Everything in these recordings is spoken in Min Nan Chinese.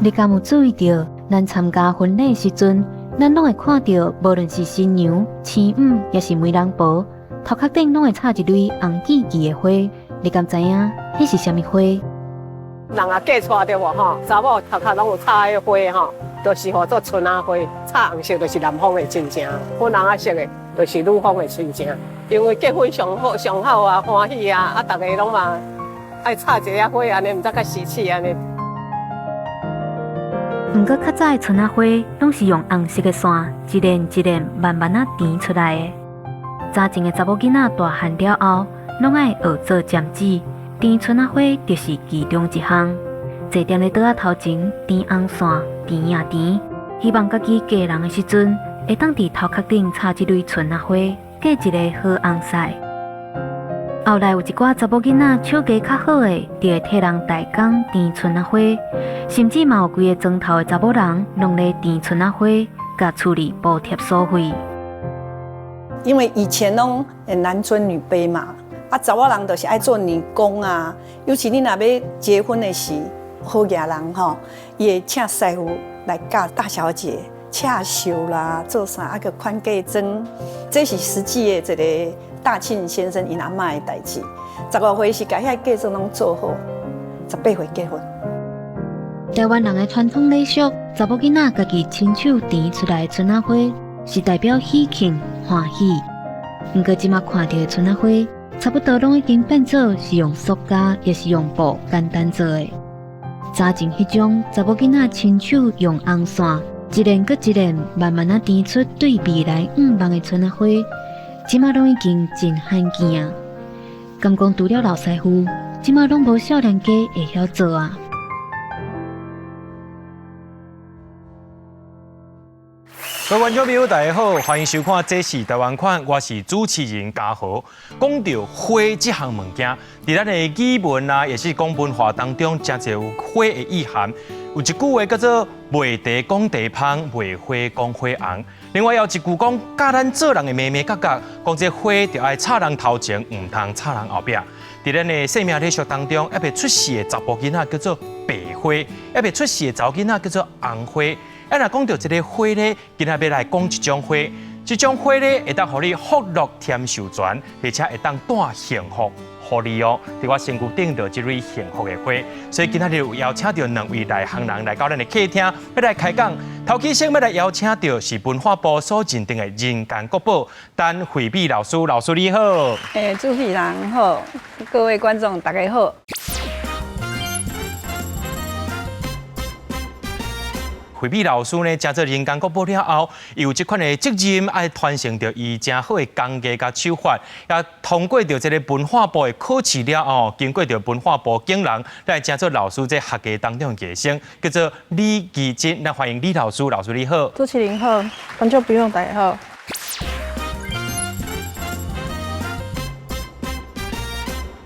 你敢有注意著？咱參加婚禮時陣，咱攏會看著，無論是新娘、生母，抑是媒人婆，頭殼頂攏會插一蕊紅記記的花。你敢知影？彼是啥物花？人啊嫁娶著無吼，查某頭殼攏有插彼花吼，就是號做春仔花。插紅色就是男方的親情，粉紅仔色的就是女方的親情。因為結婚上好上好啊，歡喜啊，啊，逐家攏嘛愛插一下花，按呢毋知較喜氣按呢。毋過較早的春仔花，攏是用紅色的線，一連一連慢慢仔纏出來的。早前的查某囡仔大漢了後，攏愛學做針黹，纏春仔花就是其中一項。坐踮咧桌仔頭前纏紅線，纏啊纏，希望家己嫁人的時陣，會當佇頭殼頂插這蕊春仔花，嫁一个好翁婿。後來有一寡查某囡仔手藝較好的，就會替人代工纏春仔花，甚至嘛有規个莊頭的查某人攏咧纏春仔花，共厝裡補貼所費。因為以前攏男尊女卑嘛，啊，查某人就是愛做女工啊。尤其你若欲結婚的時，好額人吼，伊會請師傅來教大小姐刺繡啦，做啥啊閣寬嫁妝，這是實際的一个大慶先生𪜶阿嬤的代誌。15歲時共遐嫁妝攏做好，18歲結婚。台灣人的傳統禮俗，查某囡仔家己親手纏出來的春仔花，是代表喜慶歡喜。毋過這馬看著的春仔花，差不多攏已經變做是用塑膠，抑是用布簡單做的。早前彼種查某囡仔親手用紅線，一連閣一連，慢慢仔纏出對未來向望的春仔花，這馬攏已經真罕見啊！敢講除了老師傅，這馬攏無少年家會曉做啊！各位觀眾朋友，大家好，歡迎收看《這是台灣款》，我是主持人嘉豪。講著花這項物件，佇咱的語文啊，也是講文化當中，誠濟有花的意涵。有一句話叫做“賣茶講茶芳，賣花講花紅”。另外，有一句講教咱做人的眉眉角角，講這花著愛插人頭前，毋通插人後壁。佇咱的生命禮俗當中，猶未出世的查埔囡仔叫做白花，猶未出世的查某囡仔叫做紅花。啊，若講著這个花呢，今仔欲來講一種花，這種花呢會當予你福祿添壽全，而且會當帶幸福予你哦。佇我身軀頂著這蕊幸福的花，所以今仔日有邀請著兩位內行人來到咱的客廳，欲來開講。頭起先欲來邀請著是文化部所認定的人間國寶，陳惠美老師，老師你好。欸，主持人好，各位觀眾大家好。惠美老師呢，成做人間國寶了後，伊有這款的責任，愛傳承著伊誠好的工藝佮手法，也通過著這个文化部的考試了後，經過著文化部檢人，來成做老師這學藝當中的學生，叫做李綺珍。咱歡迎李老師，老師你好。主持人好，觀眾朋友大家好。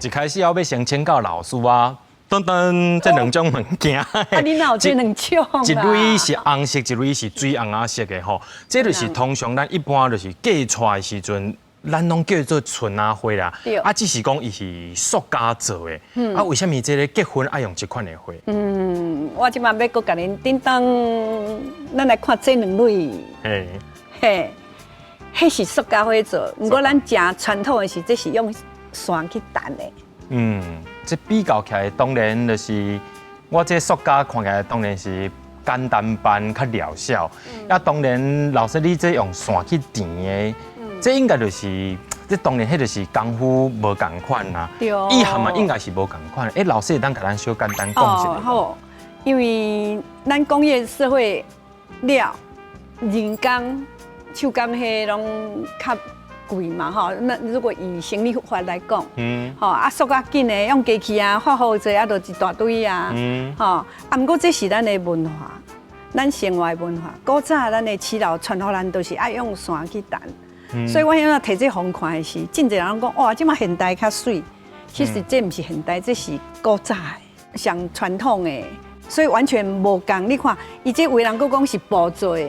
一開始我欲先請教老師啊。噔噔，這兩種物件。啊，你哪有這兩種啊？一蕊是紅色，一蕊是水紅仔色的吼。這就是通常咱一般就是嫁娶的時陣，咱攏叫做春仔花啦。啊，只是講伊是塑膠做的。啊，為啥物這个結婚愛用這款的花？嗯，我這馬欲閣共恁叮當，咱來看這兩蕊。嘿。嘿，彼是塑膠花做，毋過咱誠傳統的是，這是用線去纏的。嗯，這比較起來，當然就是我這塑膠看起來當然是簡單版較療效。啊，當然老師你這用線去纏的，這應該就是這當然彼就是功夫無仝款啦。對。意涵嘛應該是無仝款。欸，老師會當共咱小簡單講一下。哦，好，因為咱工業社會了，人工、手工彼攏較貴嘛吼，那如果以生理法來講，吼啊，塑較緊的用機器啊，發好濟啊，就一大堆啊，吼啊，毋過這是咱的文化，咱生活的文化。古早咱的耆老傳予咱，都是愛用線去纏，所以我彼陣提這予看的時，真濟人攏講哇，這馬現代較媠，其實這毋是現代，這是古早的，上傳統的。所以完全無仝，你看，伊這有人閣講是布做的，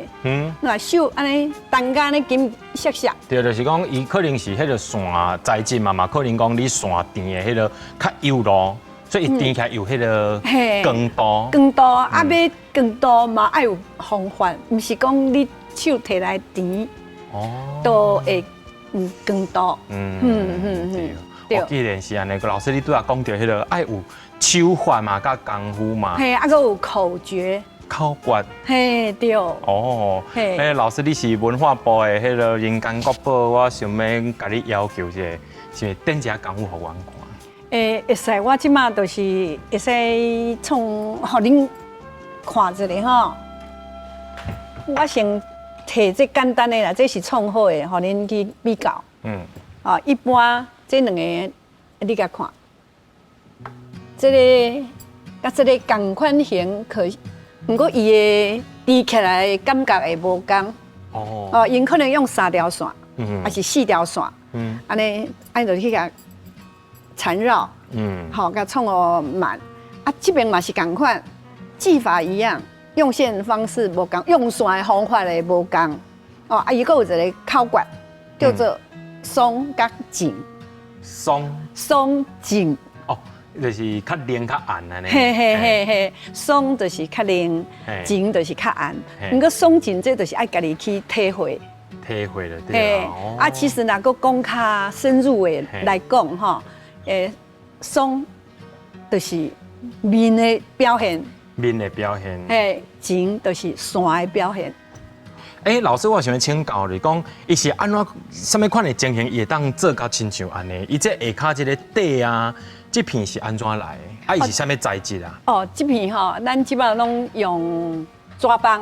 那手按呢纏甲按呢緊實實。對，就是講伊可能是彼个線材質嘛，嘛可能講你線纏的彼个較幼囉，所以伊甜起來有彼个光度。光度啊，欲光度嘛愛有方法，毋是講你手提來甜，都會有光度。對。既然是按呢，老師你拄仔講著彼个愛有手法嘛，佮功夫嘛。嘿，啊，閣有口訣。口訣。嘿，對。哦。嘿，老師你是文化部的彼个人間國寶，我想欲共你要求一下，是毋是展一下功夫予阮看？會會使，我這馬就是會使創，予恁看一下吼。我先提這簡單的啦，這是創好的，予恁去比較。哦，一般這兩个你共看，這个佮這个仝款型，可毋過伊的甜起來的感覺會無仝。哦，𪜶可能用三條線，抑是四條線。按呢，按呢就去共纏繞，好，共創予滿。啊，這邊嘛是仝款，技法一樣，用線方式無仝，用線的方法會無仝。哦，啊，伊閣有一個口訣，叫做鬆佮緊。鬆。鬆緊。哦，就是較冷較按按呢。嘿嘿嘿嘿，鬆就是較冷，緊就是較按。毋過鬆緊這就是愛家己去體會。體會了，對啊，其實若閣講較深入的來講，吼。鬆就是面的表現，面的表現。嘿，緊就是線的表現。欸，老師，我想欲請教你，講伊是按怎啥物款的情形，伊會當做甲親像按呢？伊這下跤這个底啊，這片是按怎來的？啊，伊是啥物材質啊？哦，這片吼，咱這擺攏用紙枋，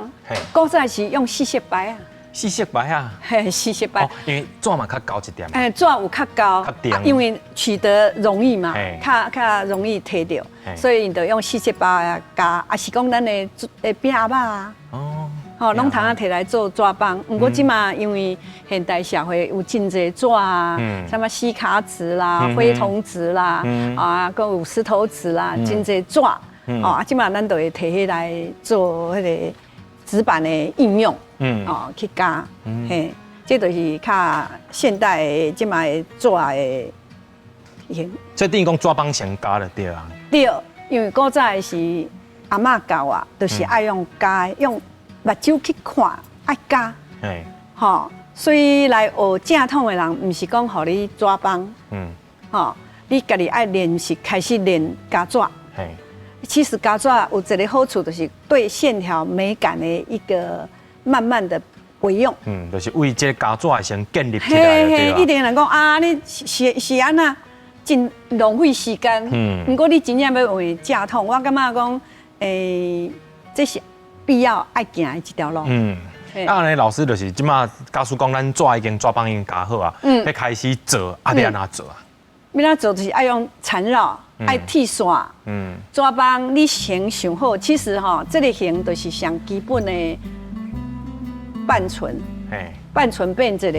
古早是用四色牌啊。四色牌啊，嘿，四色牌，因為紙嘛較厚一點。欸，紙有較厚，因為取得容易嘛，較較容易提著，所以𪜶就用四色牌加，抑是講咱的餅仔啊，哦，吼，攏通啊提來做紙枋。毋過這馬因為現代社會有真濟紙啊，啥物矽卡紙啦、火銅紙啦，啊，閣有石頭紙啦，真濟紙，哦，啊，這馬咱就會提彼來做彼个紙板的應用。哦，去加，嘿，這就是較現代的這馬的紙的型。這等於講紙枋先加就對啊。對，因為古早的時阿嬤教我，就是愛用加，用目睭去看，愛加。吼，所以來學正統的人，毋是講予你紙枋。吼，你家己愛練習，開始練加紙。其實加紙有一個好處，就是對線條美感的一個慢慢的培養。就是為這個加紙先建立起來。嘿嘿，一定人講啊，你是是按怎，真浪費時間。毋過你真正欲學正統，我感覺講，這是必要愛行的一條路。啊，按呢老師就是這馬假使講咱紙已經紙枋已經加好啊，欲開始做，啊，欲按怎做啊？欲按怎做就是愛用纏繞，愛鐵線。紙枋你先想好，其實吼，這个型就是上基本的半唇，半唇變一個，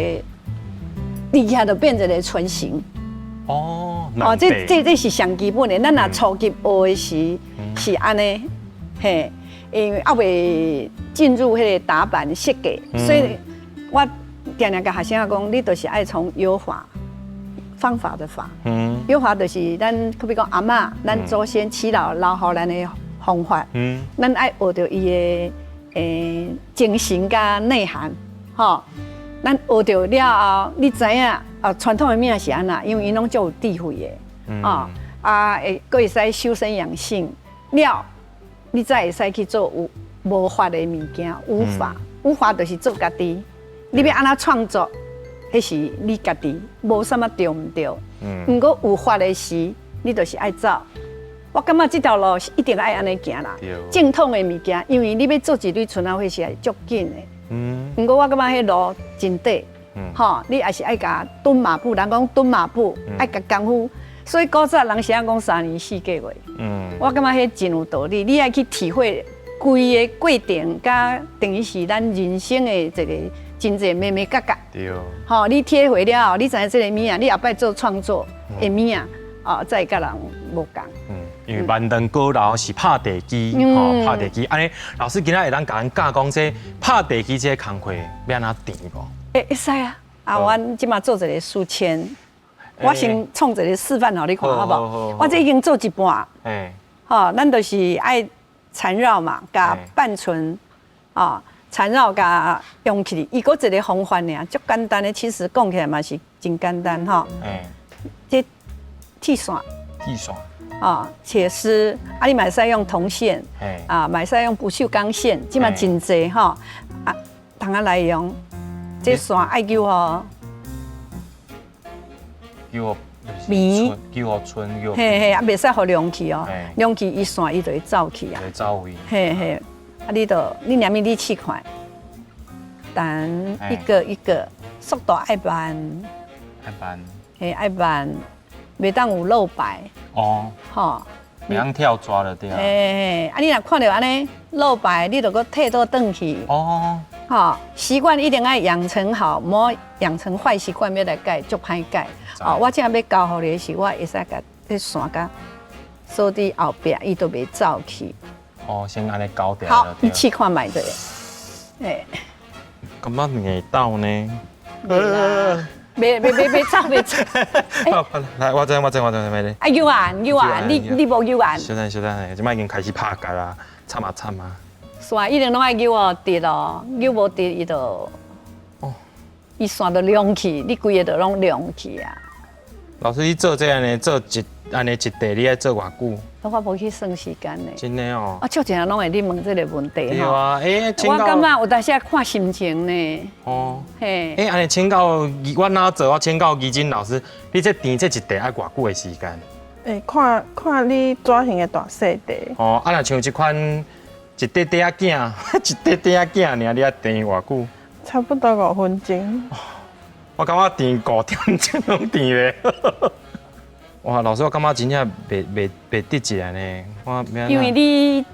底下就變一个唇形。哦，這這這是上基本的。咱若初級學的時是按呢，嘿，因為猶未進入彼个打板設計，所以我定定共學生講，你就是愛從有法方法的法。有法就是咱，好比講阿嬤，咱祖先耆老留予咱的方法。咱愛學著伊的精神佮內涵，吼，咱學著了後，你知影啊？傳統的物仔是按怎？因為𪜶攏足有智慧的，哦，啊，會閣會使修身養性了，你才會使去做有無法的物件，無法，無法就是做家己。你欲按怎創作，彼是你家己，無啥物對毋對。毋過有法的時，你就是愛走。我感覺這條路是一定愛按呢行啦。正統的物件，因為你欲做一蕊春仔花是愛足緊的。毋過我感覺彼路真短，吼，你也是愛共蹲馬步，人講蹲馬步，愛共功夫。所以古早人是按講3年4個月。我感覺彼真有道理，你愛去體會規个過程，佮等於是咱人生的一個真濟眉眉角角。吼，你體會了後，你知影這个物仔，你後擺做創作的物仔，哦，才會佮人無仝。因為萬長高樓是拍地基，吼，拍地基。按呢，老師今仔會當共咱教講這拍地基這个工課欲按怎填無？會會使啊，啊，阮這馬做一个書籤。我先創一个示範予你看，好無？我這已經做一半。吼，咱就是愛纏繞嘛，共半唇啊纏繞共用起。伊閣一个方法爾，足簡單的，其實講起來嘛是真簡單吼。這鐵線。鐵線。啊，鐵絲，啊，你嘛會使用銅線，啊，嘛會使用不鏽鋼線，這嘛真濟吼。啊，通仔來用，這線愛揪予。揪予綿，揪予伸，揪。嘿嘿，啊，袂使予涼去哦，涼去伊線伊就會走去啊。會走位。嘿嘿，啊，你就你兩面你試看，但一個一個速度愛慢，愛慢，嘿，愛慢，袂當有漏白。哦。吼，袂當跳抓了對啊。嘿嘿，啊，你若看著按呢漏白，你就閣退倒轉去。哦。吼，習慣一定愛養成好，莫養成壞習慣，欲來改足歹改。哦，我這欲教予你的是，我會使共這線共鎖佇後壁，伊都袂走去。哦，先按呢搞定。好，你試看覓者。欸。感覺硬鬥呢？袂袂袂袂走袂走。來，我知我知我知咩？啊，有啊有啊，你無有啊？小等小等，這擺已經開始拍結啦，慘啊慘啊！線一定攏愛揪予直哦，揪無直伊就，哦，伊線就涼去，你規个就攏涼去啊。老師，你做這按呢做一按呢一塊，你愛做偌久？我無去算時間呢。真的哦。啊，足濟人攏會咧問這個問題。對啊，欸，我感覺有當時看心情呢。哦。嘿。欸，按呢請教，我哪做？我請教怡珍老師，你這纏這一塊愛偌久的時間？欸，看看你紙型的大細塊。哦，啊，若像這款一塊塊仔鏡，一塊塊仔鏡爾，你愛纏偌久？差不多5分鐘。我感覺纏5點鐘攏纏袂。哇，老師，我感覺真正袂袂袂得一下呢。我因為你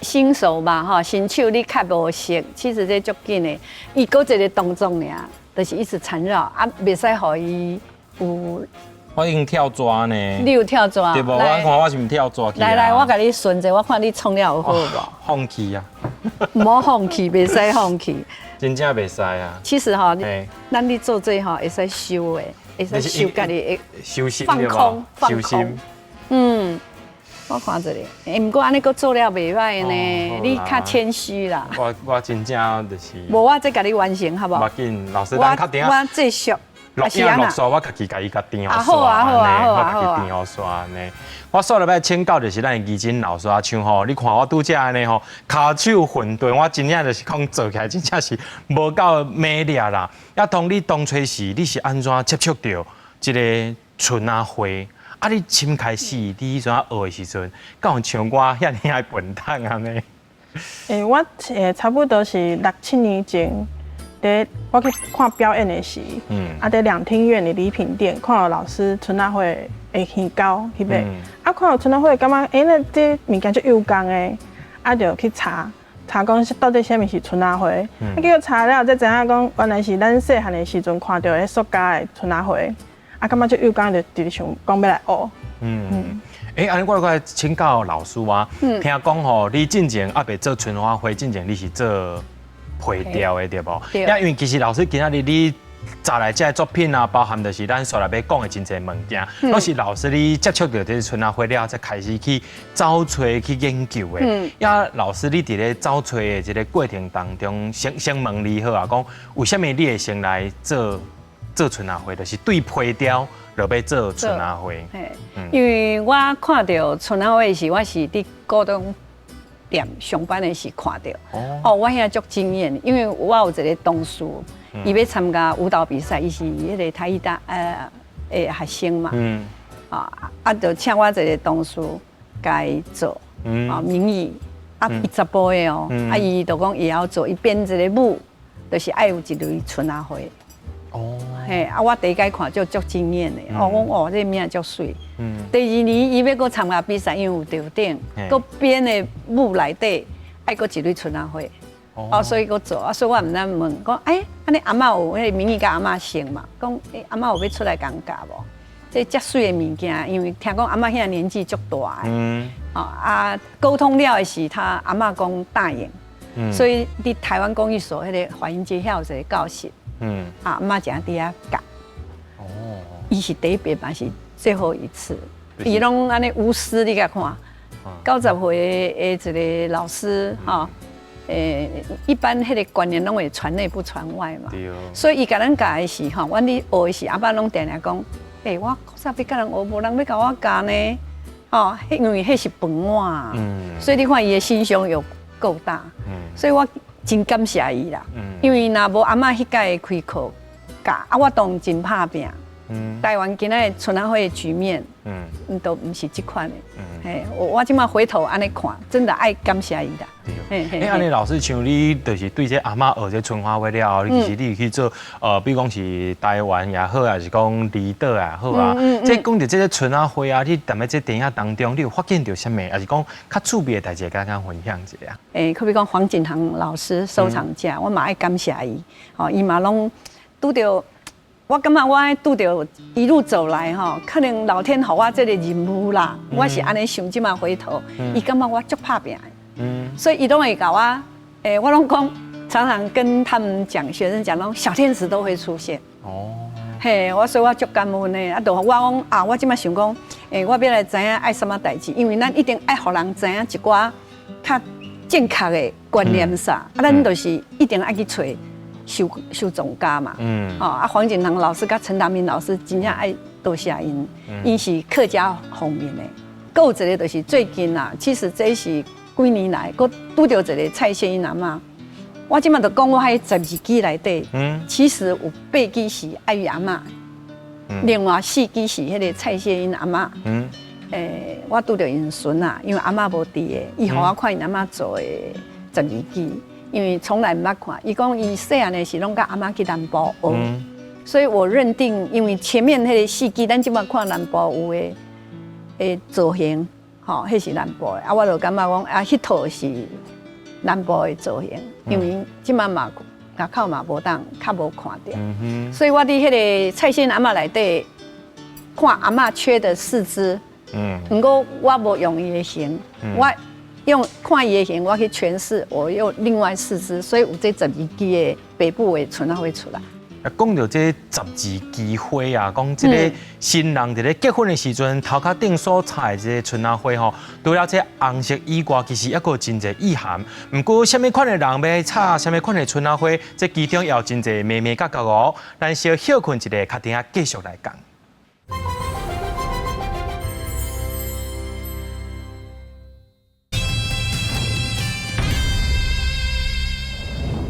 新手嘛，吼，新手你較無熟，其實這足緊的。伊閣一個動作爾，就是一直纏繞啊，袂使予伊有。我已經跳抓呢。你有跳抓？對無？我看我是毋跳抓去。來來，我共你順者，我看你創了有好無？放棄啊！毋好放棄，袂使放棄。真正袂使啊！其實吼，咱咧做這吼會使收的，會使收家己收心放空，放空。嗯，我看這裡，欸，毋過按呢閣做了袂䆀呢，你較謙虛啦。我真正就是。無，我這共你完成，好無？無要緊，老師，咱較定。我繼續。錄影錄煞，我家己共伊共纏予煞，我家己纏予煞按呢。我煞落欲請教就是咱的怡珍老師啊，像吼，你看我拄才按呢吼，跤手混沌，我真正就是講做起來真正是無夠美麗啦。啊，當你當初時你是按怎接觸著這个春仔花？啊，你先開始你彼陣學的時陣，敢有像我遐爾仔笨蛋按呢？欸，我差不多是六七年前。佇我去看表演的時，啊，佇兩廳院的禮品店看到老師春仔花的耳膠去買，啊，看到春仔花，感覺欸，那這物件足幼工的，啊，就去查查講到底啥物是春仔花，啊，結果查了才知影講，原來是咱細漢的時陣看著彼塑膠的春仔花，啊，感覺足幼工，就直直想講欲來學。嗯，欸，按呢我來請教老師啊，聽講吼，你進前猶未做春仔花，進前你是做皮雕的對無？啊，因為其實老師今仔日你帶來這个作品啊，包含就是咱煞來欲講的真濟物件，攏是老師你接觸著這个春仔花了，才開始去走揣去研究的。啊，老師你佇咧走揣的這个過程當中，先先問你好啊，講為啥物你會先來做做春仔花，就是對皮雕落欲做春仔花。因為我看著春仔花時，我是佇古董店上班的時看著，哦，我遐足驚豔，因為我有一個同事，伊欲參加舞蹈比賽，伊是彼个台藝大的學生嘛，啊啊，就請我一個同事共伊做，啊，名義，啊，伊查埔的哦，啊，伊就講伊會曉做，伊編一个舞，就是愛有一蕊春仔花，哦，嘿，啊，我第一擺看就足驚豔的，哦，我講哦，這个物足媠。第二年伊欲閣參加比賽，因為有得獎，閣編的舞內底愛閣一蕊春仔花，哦，所以閣做啊，所以我毋知問講，欸，按呢阿嬤有彼个明義佮阿嬤熟嘛？講，欸，阿嬤有欲出來共教無？這遮媠的物件，因為聽講阿嬤遐年紀足大的，哦啊，溝通了的是他阿嬤講答應，所以佇台灣工藝所彼个華英街遐有一個教室，啊，阿嬤誠佇遐教。哦。伊是第一遍嘛是最後一次，伊攏按呢無私，你共看，90歲的一個老師吼，一般彼個觀念攏會傳內不傳外嘛，所以伊共咱教的時吼，阮咧學的時，阿爸攏定定講，欸，我古早欲共人學，無人欲共我教呢，吼，因為彼是飯碗，所以你看伊的心胸有夠大，所以我真感謝伊啦，因為若無阿嬤彼擺的開課教，啊，我當真拍拚。台灣今仔的春仔花的局面，都毋是這款的。嘿，我這馬回頭按呢看，真的愛感謝伊啦。欸，按呢老師，像你就是對這阿嬤學這春花花了後，你其實你去做，比如講是台灣也好，還是講離島也好啊，這講著這个春仔花啊，你踮咧這電影當中，你有發現著啥物？還是講較趣味的代誌，共咱分享一下？欸，可比講黃錦堂老師收藏家，我嘛愛感謝伊，吼，伊嘛攏拄著。我感覺我拄著一路走來吼，可能老天予我這個任務啦，我是按呢想，這馬回頭，伊感覺我足拍拚的，所以伊攏會共我，欸，我攏講，常常跟他們講，學生講，攏小天使都會出現。哦，嘿，我所以我足感恩的，啊，就我講啊，我這馬想講，欸，我欲來知影愛啥物代誌，因為咱一定愛予人知影一寡較正確的觀念啥，啊，咱就是一定愛去揣。收藏家嘛，哦啊，黃錦堂老師佮陳達明老師真正愛多謝𪜶，𪜶是客家方面的。閣有一個就是最近啊，其實這是幾年來，閣拄著一個蔡獻英阿嬤。我這馬就講我彼十二支內底，其實有八支是愛玉阿嬤，另外四支是彼個蔡獻英阿嬤。欸，我拄著𪜶孫啊，因為阿嬤無佇的，伊予我看𪜶阿嬤做的十二支。因為從來毋捌看，伊講伊細漢的時攏佮阿嬤去南部學，所以我認定，因為前面彼個四支，咱這馬看南部有的的造型，吼，彼是南部的，啊，我就感覺講啊，彼套是南部的造型，因為這馬嘛外口嘛無當較無看著，所以我佇彼個蔡先阿嬤內底看阿嬤缺的四肢，毋過我無用伊的形，我。用看伊的形，我去詮釋，我用另外四支，所以有這十二支的北部的春仔花出來。啊，講著這十二支花啊，講這个新人佇咧結婚的時陣，頭殼頂所插的這个春仔花吼，除了這紅色以外，其實猶閣有真濟意涵。毋過，啥物款的人欲插啥物款的春仔花，這其中也有真濟眉眉角角哦。咱小歇睏一下，較等下繼續來講。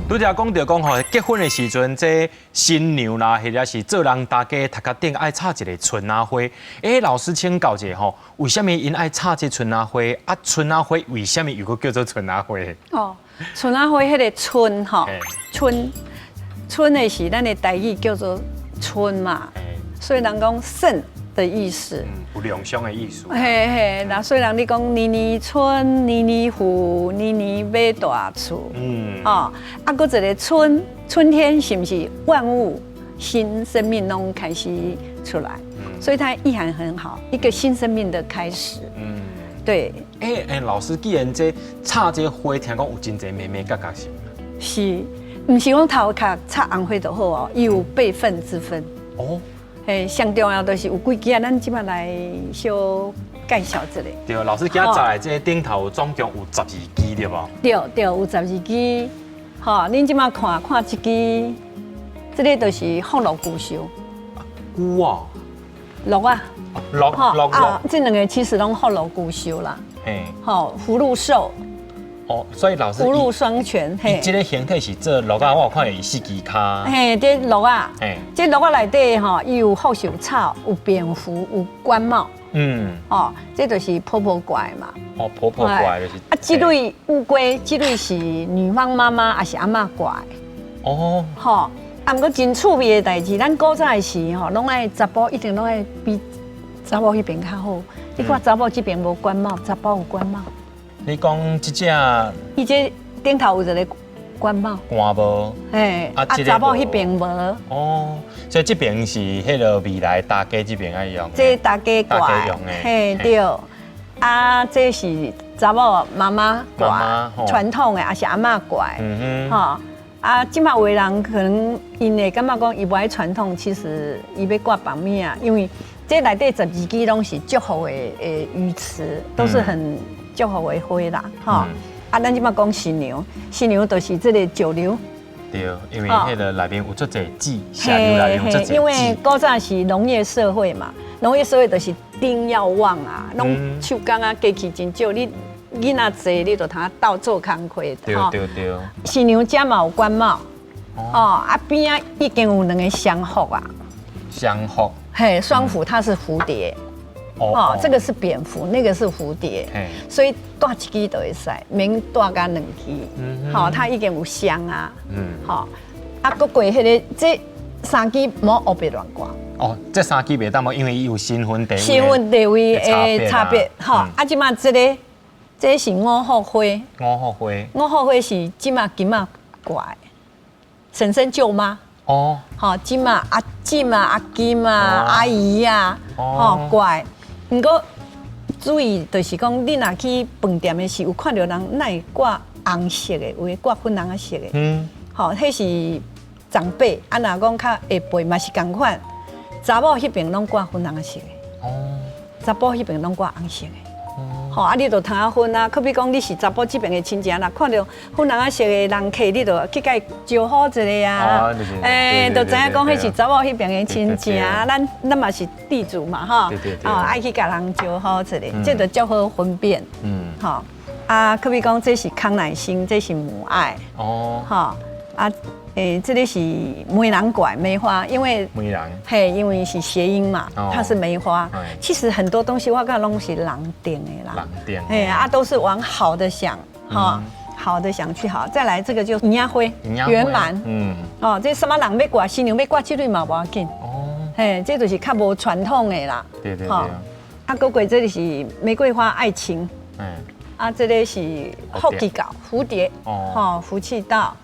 拄才講著講吼，結婚的時陣，這新娘啦，或者是做人大家頭殼頂愛插一个春仔花。欸，老師請教一下吼，為啥物𪜶愛插這春仔花？啊，春仔花為啥物又閣叫做春仔花？哦，春仔花彼个春吼，春春的是咱的台語叫做春嘛，所以人講盛的意思，有良相的意思。嘿嘿，那所以人你講年年春，年年富，年年買大厝。哦，啊，閣一个春，春天是毋是萬物新生命攏開始出來？所以它意涵很好，一個新生命的開始。對。欸欸，老師，既然這插這花，聽講有真濟眉眉角角是？是，毋是講頭殼插紅花就好哦，伊有輩分之分。哦。嘿，上重要就是有幾支啊，咱這馬來小介紹一下。對，老師今仔載這頂頭總共有十二支對無？對對，有十二支。吼，恁這馬看看這支，這个就是福祿龜壽。龜啊？鹿啊？鹿鹿鹿。這兩个其實攏福祿龜壽啦。嘿。吼，福祿壽。哦，所以老師，福祿雙全，嘿，這个形體是做鹿仔，我有看伊四支跤。嘿，這鹿仔，這鹿仔內底吼，伊有福壽草，有蝙蝠，有官帽。嗯，哦，這就是婆婆掛的嘛。哦，婆婆掛就是。啊，這類烏龜，這類是女方媽媽還是阿嬤掛的？哦，吼，啊，毋過真趣味的代誌，咱古早的時吼，攏愛查埔一定攏愛比查某彼邊較好。你看查某這邊無官帽，查埔有官帽。你講這隻，伊這頂頭有一个官帽，官帽，嘿，啊，查某彼邊無。哦，所以這邊是彼个未來大家這邊愛用。這大家掛用的，嘿對。啊，這是查某媽媽掛，傳統的，抑是阿嬤掛。嗯哼，吼，啊，這馬有的人可能𪜶會感覺講伊無愛傳統，其實伊欲掛別物啊，因為這內底12支攏是祝福的語詞，都是很祝福的花啦，吼。啊，咱這馬講新娘，新娘就是這个石榴。對，因為彼个內面有足濟籽，石榴內面有足濟籽。因為古早是農業社會嘛，農業社會就是丁要旺啊，攏手工啊，機器真少，你囡仔濟，你就通鬥做工課。對對對。新娘遮嘛有官帽，哦，啊邊仔已經有兩个雙福啊。雙福。嘿，雙福它是蝴蝶。哦，這個是蝙蝠，那個是蝴蝶，所以帶一支就會使，免帶共兩支。好，它已經有雙啊。好，啊，閣過彼个這三支莫烏白亂掛。哦，這三支袂當無，因為伊有身份地位。身份地位的差別。吼，啊，這馬這个，這是五福花。五福花。五福花是這馬今仔掛的，嬸嬸舅媽。哦。好，這馬阿婶啊、阿金啊、阿姨啊，吼掛。毋過注意，就是講你若去飯店的時，有看著人哪會掛紅色的，有的掛粉紅仔色的。吼，彼是長輩，啊，若講較下輩嘛是仝款。查某彼爿攏掛粉紅仔色的。查埔彼爿攏掛紅色的。吼，啊，你就通仔分啊。可比講你是查埔這爿的親情，若看著粉紅仔色的人客，你就去共伊招呼一下啊。欸，就知影講彼是查某彼爿的親情。咱嘛是地主嘛，吼。哦，愛去共人招呼一下，這就較好分辨。吼，啊，可比講這是康乃馨，這是母愛。哦。吼，啊。欸，這个是媒人掛梅花，因為媒人，嘿，因為是諧音嘛，它是梅花。其實很多東西我感覺攏是人定的啦，人定。哎啊，都是往好的想，哈，好的想去好。再來這個就圓仔花，圓滿。哦，這啥物人欲掛新娘欲掛這蕊嘛無要緊。哦。嘿，這就是較無傳統的啦。對對對。啊，閣過這个是玫瑰花愛情。啊，這个是福氣到蝴蝶，哦，福氣到。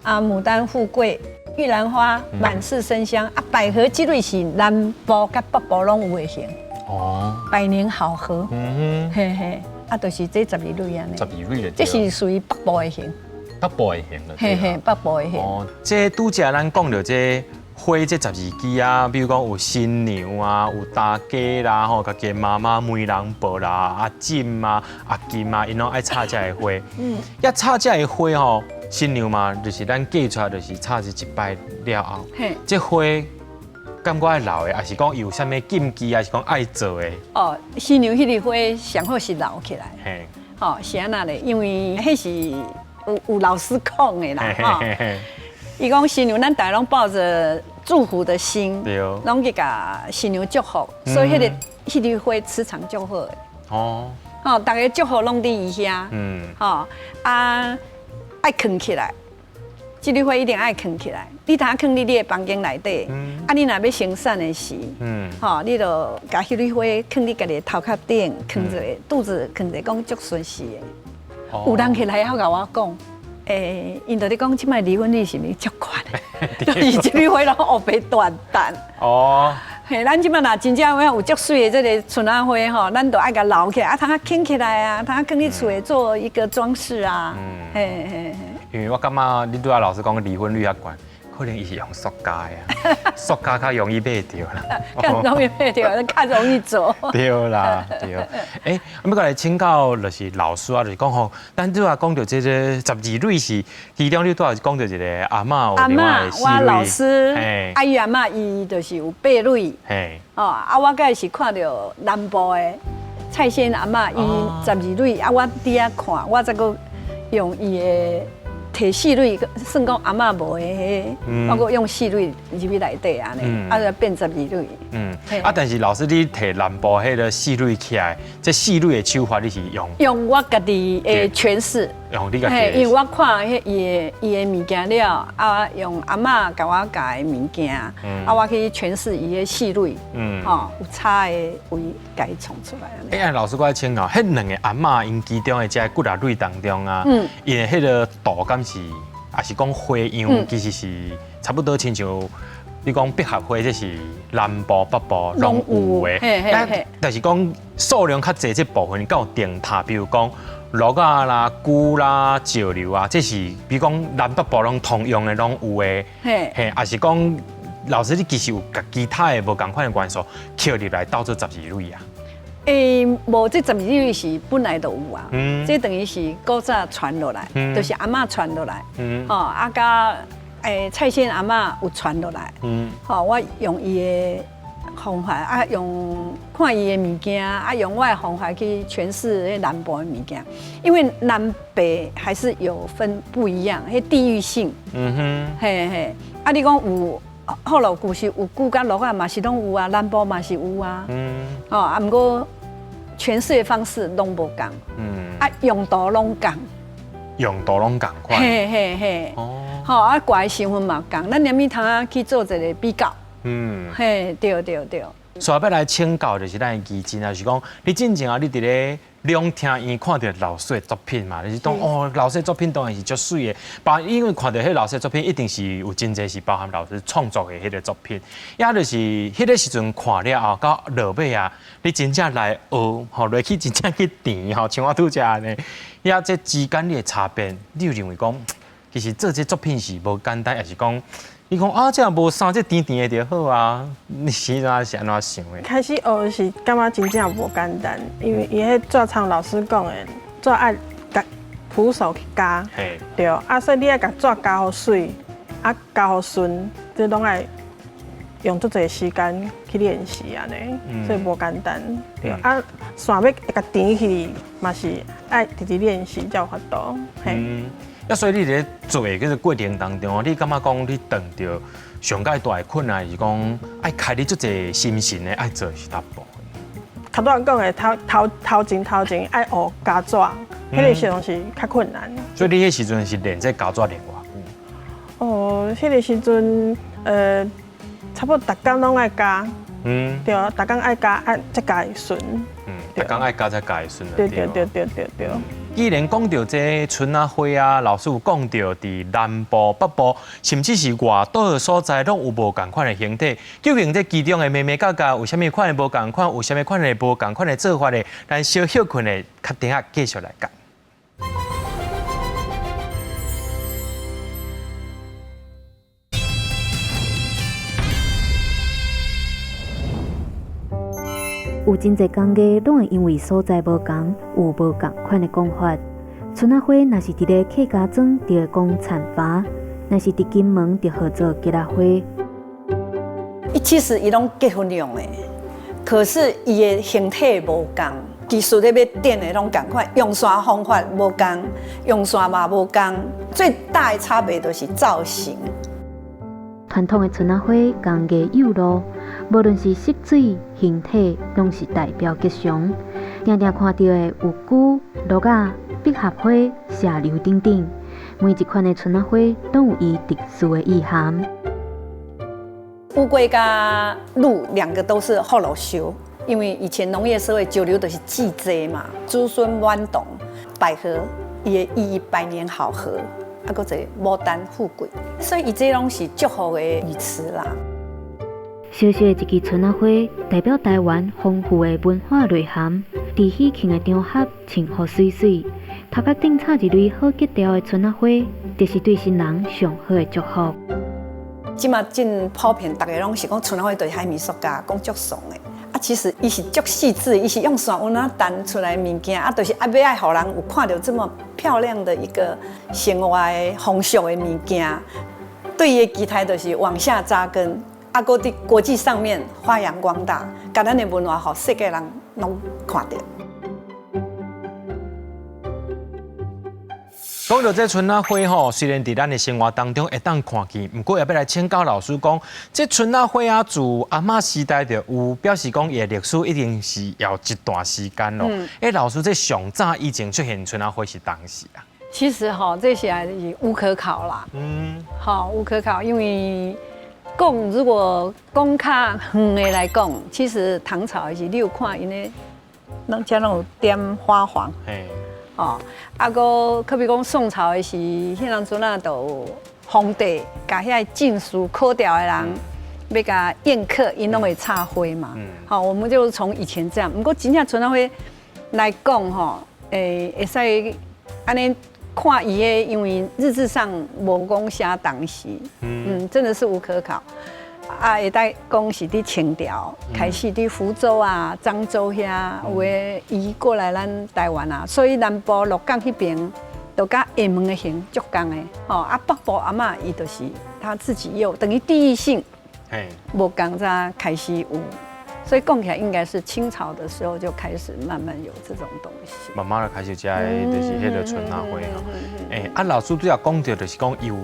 啊，牡丹富貴，玉蘭花滿室生香啊，百合這蕊是南部佮北部攏有的型。哦，百年好合。嗯哼，嘿嘿，啊，就是這十二蕊按呢。十二蕊的。這是屬於北部的型。北部的型了。嘿嘿，北部的型。哦，這拄才咱講著這花這十二支啊，比如講有新娘啊，有大家啦，吼，家己的媽媽、媒人婆啦，阿婶啊、阿金啊，𪜶攏愛插這个花。一插這个花吼。新娘嘛，就是咱嫁出來，就是插一擺了後，這花感覺愛留的，抑是講有啥物禁忌，抑是講愛做的？哦，新娘彼个花上好是留起來。嘿，哦，是按怎咧？因為彼是有老師講的啦，吼。伊講新娘，咱大家攏抱著祝福的心，攏去共新娘祝福，所以彼个花磁場足好的。哦，哦，逐家祝福攏佇伊遐。嗯，吼啊。愛囥起來，這蕊花一定愛囥起來。你通囥佇你的房間內底，啊，你若欲生產的時，吼，你就共彼蕊花囥佇家己的頭殼頂，囥一下肚子囥一下，講足順勢的。有人起來還共我講，欸，𪜶就咧講，這擺離婚率是毋是足懸的？就是這蕊花攏烏白斷斷。哦。嘿，咱這擺若真正有足媠的這个春仔花吼，咱就愛共留起來，啊，通仔囥起來啊，通仔囥佇厝的做一個裝飾啊。嘿嘿嘿。因為我感覺你拄仔老師講離婚率較懸，可能伊是用塑膠的啊，塑膠較容易買著啦。較容易買著，較容易做。對啦，對。欸，我欲閣來請教，就是老師啊，就是講吼，咱拄仔講著這個十二蕊是，其中你拄仔講著一个阿嬤，阿嬤，我老師，阿姨阿嬤伊就是有八蕊。哦，啊，我閣是看著南部的蔡仙阿嬤，伊十二蕊，啊，我佇遐看，我才閣用伊的。提四蕊，算講阿嬤無的彼，我閣用四蕊入去內底按呢，啊就變十二蕊。嗯，啊，但是老師你提南部彼个四蕊起來，這四蕊的手法你是用？用我家己的詮釋。用你家己的。因為我看彼伊的物件了，啊，用阿嬤共我教的物件，啊，我去詮釋伊的四蕊，吼，有差的位共伊創出來。欸，老師，我愛請教，彼兩个阿嬤𪜶其中的這幾若蕊當中啊，伊的彼个圖敢是，抑是講花樣，其實是差不多親像你講百合花這是南部北部攏有的，但是講數量較濟這部分，敢有定塔，比如講蘆仔啦、龜啦、石榴啊，這是比如講南北部攏通用的，攏有的。嘿，也是講老師，你其實有共其他的無仝款的元素扣入來，鬥做十二蕊啊？無，這十二蕊是本來就有啊。這等於是古早傳落來，就是阿嬤傳落來。吼，啊佮蔡仙阿嬤有傳落來，吼，我用伊的方法，啊，用看伊的物件，啊，用我的方法去詮釋彼南部的物件，因為南北還是有分不一樣，彼地域性，嘿嘿，啊，你講有福祿故事有龜佮蘆仔嘛是攏有啊，南部嘛是有啊，哦，啊，毋過詮釋的方式攏無仝，啊，用途攏仝，用途攏仝款，嘿嘿嘿，哦。吼，啊，掛的成分嘛仝，咱連物通啊去做一個比較。嘿，對對對。所以欲來請教就是咱的綺真啊，就是講你進前啊，你佇咧兩廳院看著老師的作品嘛，就是講哦，老師的作品當然是足媠的，包因為看著彼老師的作品，一定是有真濟是包含老師創作的彼個作品，也就是彼個時陣看了後，到落尾啊，你真正來學，吼，落去真正去填，吼，像我拄才按呢，也這之間你的差別，你有認為講？其實做這作品是無簡單，也是講，你講啊，這無啥，這甜甜的就好啊。你時陣是按怎想的？開始學是感覺真正無簡單，因為伊彼紙廠老師講的，紙愛共徒手去膠，對，啊，所以你愛共紙膠予媠，啊，膠予順，這攏愛用足濟時間去練習按呢，所以無簡單。對，啊，線欲共纏起，嘛是愛直直練習才有法度。嘿。啊，所以你佇咧做的這個過程當中，你感覺講你碰著上蓋大的困難是講愛開你足濟心神的愛做是佗部分？頭拄仔講的頭頭頭前頭前愛學膠紙，彼個時陣是較困難。所以你彼時陣是練這膠紙練偌久？哦，彼個時陣，差不多逐工攏愛膠。對啊，逐工愛膠，愛才膠會順。逐工愛膠才膠會順。對對對對對對。既然講到這春仔花啊，老師有講到佇南部、北部，甚至是外島的所在，攏有無仝款的形體。究竟這其中的眉眉角角有啥物款的無仝款，有啥物款的無仝款的做法呢？咱小歇睏的，較等下繼續來講。有真濟工藝攏會因為所在無仝，有無仝款的講法。春仔花若是佇咧客家莊，就會講田菝；若是佇金門，就號做桔仔花。伊其實伊攏結婚用的，可是伊的形體無仝，技術咧欲點的攏仝款，用線方法無仝，用線嘛無仝，最大的差別就是造型。傳統的春仔花工藝幼路，無論是色水、形體，攏是代表吉祥。定定看著的有龜、蘆仔、百合花、石榴等等，每一款的春仔花攏有伊特殊的意涵。烏龜佮鹿兩個都是福祿壽，因為以前農業社會石榴就是祭這嘛，子孫滿堂，百合伊的意義百年好合。啊，閣一個牡丹富貴，所以伊這攏是祝福的語詞啦。小小的一支春仔花，代表台灣豐富的文化內涵。佇喜慶的場合，穿予媠媠，頭殼頂插一蕊好格調的春仔花，就是對新人上好的祝福。這馬真普遍，逐家攏是講春仔花就是海綿塑膠，講足俗的。啊，其實伊是足細緻，伊是用線溫仔彈出來的物件，啊，就是啊，欲愛予人有看著這麼漂亮的一個生活的風俗的物件，對伊的期待就是往下扎根，啊，閣佇國際上面發揚光大，共咱的文化，予世界人攏看著。講到這春仔花吼，雖然佇咱的生活當中會當看見，毋過也欲來請教老師講，這春仔花啊，自阿嬤時代就有，表示講伊的歷史一定是有一段時間咯。老師，這上早以前出現春仔花是當時啊？其實吼，這些是無可考啦。好，無可考，因為講如果講較遠的來講，其實唐朝時你有看𪜶的，攏遮攏有點花黃。哦，啊，閣可比講宋朝的時，彼當陣啊，就皇帝共遐個進士考著的人，欲共宴客，𪜶攏會插花嘛。好，我們就從以前這樣。毋過真正春仔花來講吼，會使按呢看伊的，因為日誌上無講寫當時，真的是無可考。啊，會當講是佇清朝開始，佇福州啊、漳州遐有的移過來咱台灣啊，所以南部鹿港彼邊就佮廈門的形足仝的，吼啊，北部阿嬤伊就是他自己有等於地域性，無仝才開始有，所以講起來應該是清朝的時候就開始慢慢有這種東西。慢慢就開始這個就是彼個春仔花吼。啊，老師拄才講著就是講有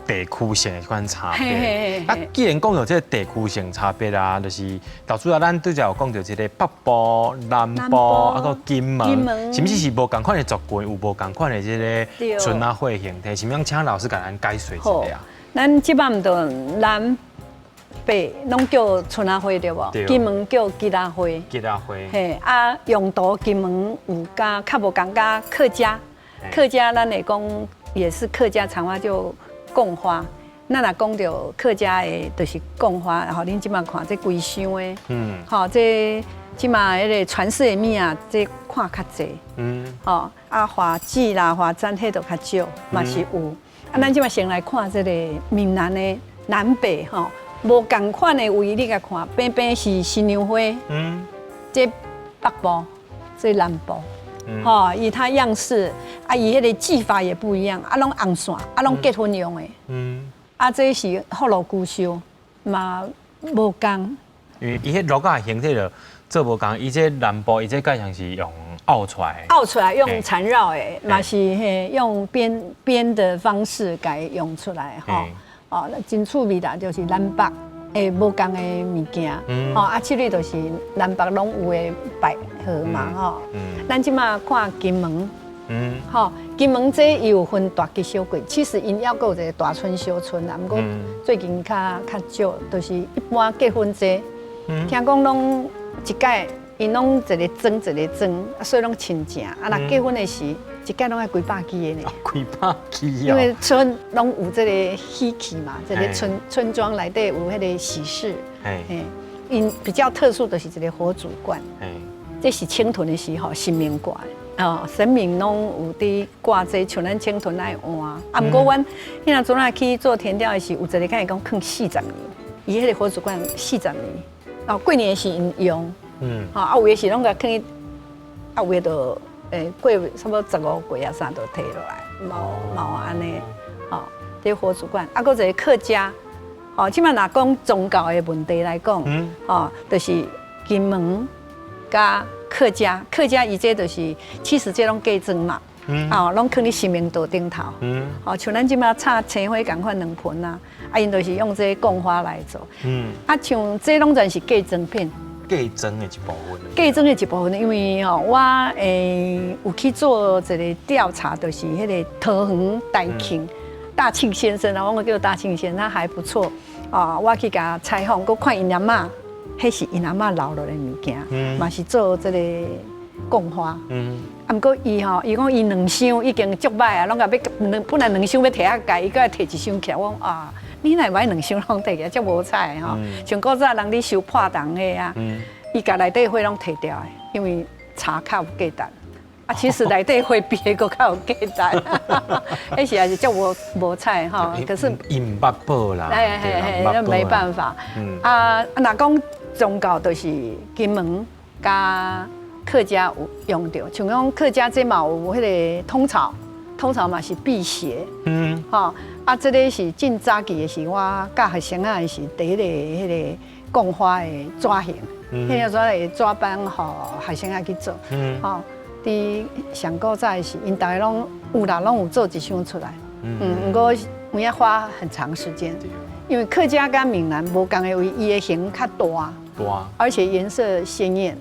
地區性的這款差別。啊，既然講到這個地區性差別啊，就是老師啊，咱拄才有講著這個北部、南部，啊閣金門，甚至是無仝款的族群，有無仝款的這個春仔花形態，是毋是請老師共咱解說一下啊？咱這擺毋著南北攏叫春仔花對無？金門叫吉仔花。吉仔花。嘿，啊，用途金門有佮較無仝佮客家，客家咱會講也是客家長話就貢花。咱若講著客家的，就是貢花。吼，恁這擺看這規箱的，吼，這這馬彼個傳世的物仔，這看較濟，吼，啊，華紙啦、華簪彼就較少，嘛是有。啊，咱這擺先來看這個閩南的南北吼。無仝款的位，你共看，邊邊是新娘花，這北部，這南部，吼，伊它樣式，啊，伊彼個技法也不一樣，啊，攏紅線，啊，攏結婚用的，啊，這是福祿壽壽，嘛無仝。因為伊彼鹿仔形體就做無仝，伊這南部伊這蓋像是用拗出來，拗出來用纏繞的，嘛是嘿用編編的方式共用出來，吼。哦，真趣味啦，就是南北的無仝的物件，吼啊，這裡就是南北攏有的百合嘛，吼。咱這馬看金門，吼，金門這伊有分大吉小吉，其實𪜶猶閣有一個大春小春啦，毋過最近較較少，就是一般結婚這，聽講攏一擺𪜶攏一個莊一個莊，所以攏親情。啊，若結婚的時，一擺攏愛幾百支的呢。幾百支哦。因為村攏有這個喜氣嘛，這個村村莊內底有彼個喜事。嘿，𪜶比較特殊的是一個火燭罐。這是請屯的時候神明掛的。哦，神明攏有佇掛這個，像咱請屯愛換。啊，毋過阮彼若陣仔去做田調的時，有一個敢會講囥40年，伊彼個火燭罐四十年。哦，過年時𪜶用。吼，啊，有的時攏共囥去，啊，有的就過差不多15歲啊啥就提落來，嘛嘛有按呢，吼，這火燭罐，啊，閣一個客家，吼，這擺若講宗教的問題來講，吼，就是金門佮客家，客家伊這就是，其實這攏嫁妝嘛，哦，攏囥佇神明桌頂頭，吼，像咱這擺插青花仝款兩盆啊，啊，𪜶就是用這個貢花來做，啊，像這攏全是嫁妝品。嫁妝的一部分。嫁妝的一部分，因為吼，我有去做一個調查，就是彼個桃園大慶大慶先生啊，我叫大慶先生，他還不錯啊。我去共採訪，閣看𪜶阿嬤，彼是𪜶阿嬤留落來的物件，嘛是做這個貢花。啊，毋過伊吼，伊講伊兩箱已經足歹啊，攏共欲兩本來兩箱欲提較懸，伊閣愛提一箱起來。我講啊，你哪會兩箱攏提起來，足無彩的吼。像古早人咧收破銅的啊，伊共內底花攏提掉的，因為茶較有價值。啊，其實內底花比彼個較有價值，彼時也是足無無彩吼。可是伊毋捌報啦，嘿嘿嘿，那沒辦法。啊，若講宗教就是金門佮客家有用著，像講客家這嘛有彼個通草，通草嘛是辟邪。吼，啊，這個是真早期的時，我教學生仔的時，第一個彼個貢花的紙型，彼個紙會紙班予學生仔去做。吼，佇上古早的時，𪜶逐家攏有啦，攏有做一箱出來。毋過有影花很長時間，因為客家佮閩南無仝的位，伊的型較大，大，而且顏色鮮豔。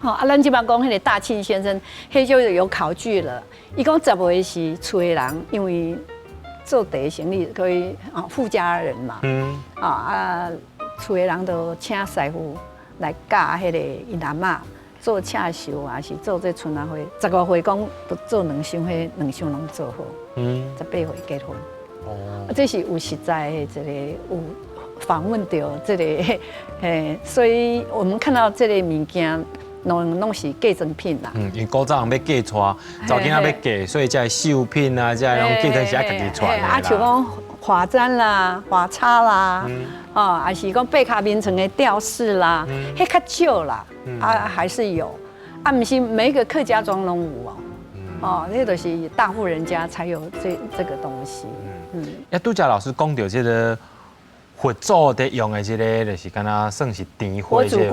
吼，啊，咱這擺講彼個大慶先生，彼就有考據了。伊講10歲時厝的人，因為做茶生意，可以啊，富家人嘛，啊啊，厝的人就請師傅來教彼個𪜶阿嬤做刺繡啊，是做這春仔花。15歲講就做兩箱，彼兩箱攏做好，18歲結婚。哦，這是有實在的一個有訪問著這个，嘿，所以我們看到這个物件，攏攏是嫁妝品啦。嗯，因為古早人欲嫁娶，查某囡仔欲嫁，所以這繡品啊，這攏嫁妝是愛家己傳的啦。啊，像講髮簪啦、髮叉啦，哦，抑是講爬跤眠床的吊飾啦，彼較少啦，啊，還是有，啊，毋是每一個客家莊攏有哦，哦，那都是大戶人家才有這這個東西。嗯，啊，拄才老師講著這个佛祖佇用的這个，就是敢若算是甜花，這个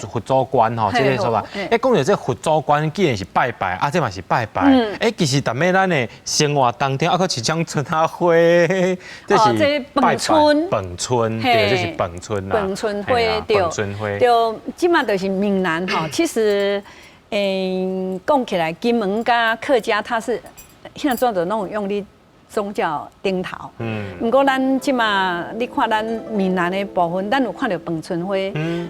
佛祖罐吼，這个所在。欸，講著這佛祖罐，既然是拜拜，啊，這嘛是拜拜。欸，其實踮咧咱的生活當中，啊，閣一種春仔花，這是拜春，飯春，對，這是飯春啦。飯春花，對，飯春花。對，這馬就是閩南吼。其實，講起來，金門佮客家，它是現在做的攏用佇宗教頂頭，毋過咱這馬你看咱閩南的部分，咱有看著飯春花。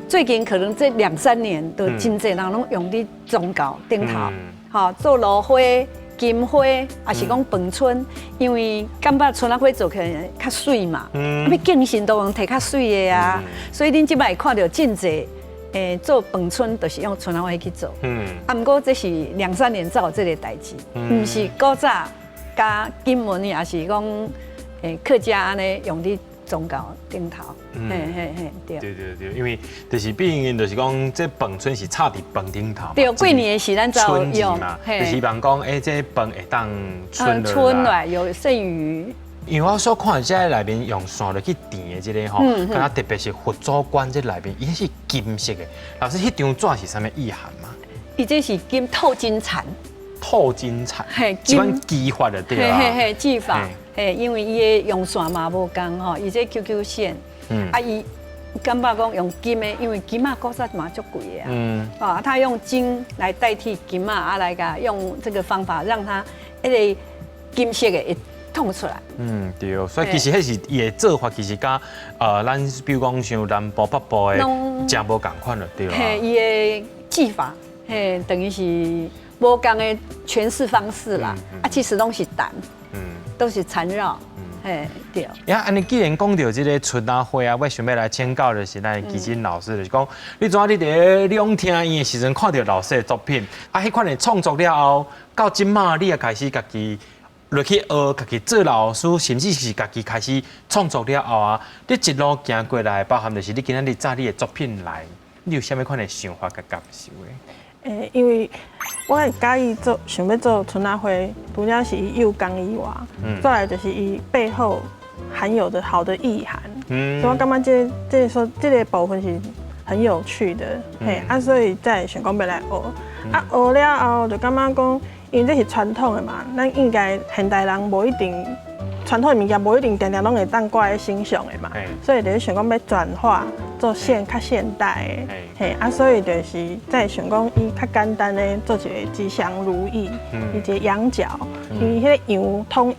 最近可能這兩三年都真濟人攏用佇宗教頂頭，吼做蘆花、金花，抑是講飯春，因為感覺春仔花做起來較媠嘛，欲敬神都用提較媠的啊，所以恁這馬會看著真濟，做飯春就是用春仔花去做。啊，毋過這是兩三年才有這个代誌，毋是古早。佮金門抑是講，客家按呢用佇宗教頂頭，嘿嘿嘿，對。對對對，因為就是畢竟就是講，這飯春是插佇飯頂頭。對，過年的時咱才有用嘛，就希望講，欸，這飯會當賰賰來有剩餘。因為我所看這內面用線落去纏的這个吼，敢若特別是佛祖罐這內面，伊是金色的。老師，彼張紙是啥物意涵嗎？伊這是金透金纏。透金纏，這款技法的對啊，嘿嘿嘿，技法，嘿，因為伊的用線嘛無仝吼，伊這 QQ 線，啊伊感覺講用金的，因為金仔古早嘛足貴的啊，啊，他用金來代替金仔，啊來共用這個方法讓它彼个金色的會透出來。嗯，對，所以其實彼是伊的做法，其實佮咱比如講像南部北部的，誠無仝款了，對啊。嘿，伊的技法，嘿，等於是。無仝的詮釋方式啦，啊，其實攏是纏，都是纏繞，嘿，對。呀，按呢既然講著這个春仔花啊，我想欲來請教的是咱的綺貞老師，就是講，你怎你佇咧兩廳院的時陣看著老師的作品，啊，彼款的創作了後，到這馬你也開始家己落去學，家己做老師，甚至是家己開始創作了後啊，你一路行過來，包含就是你今仔日紮你的作品來，你有啥物款的想法佮感受的？欸，因為我會佮意做，想欲做春仔花，除了是伊幼工以外，再來就是伊背後含有的好的意涵。所以我感覺這個、這個說這个部分是很有趣的，嘿啊，所以才會想講欲來學。啊，學了後就感覺講，因為這是傳統的嘛，咱應該現代人無一定傳統的物件，無一定定定攏會當掛佇身上的嘛，所以就是想講欲轉化做現較現代的，嘿啊，所以就是才會想講，伊較簡單的做一个吉祥如意，伊一个羊角，伊彼个羊通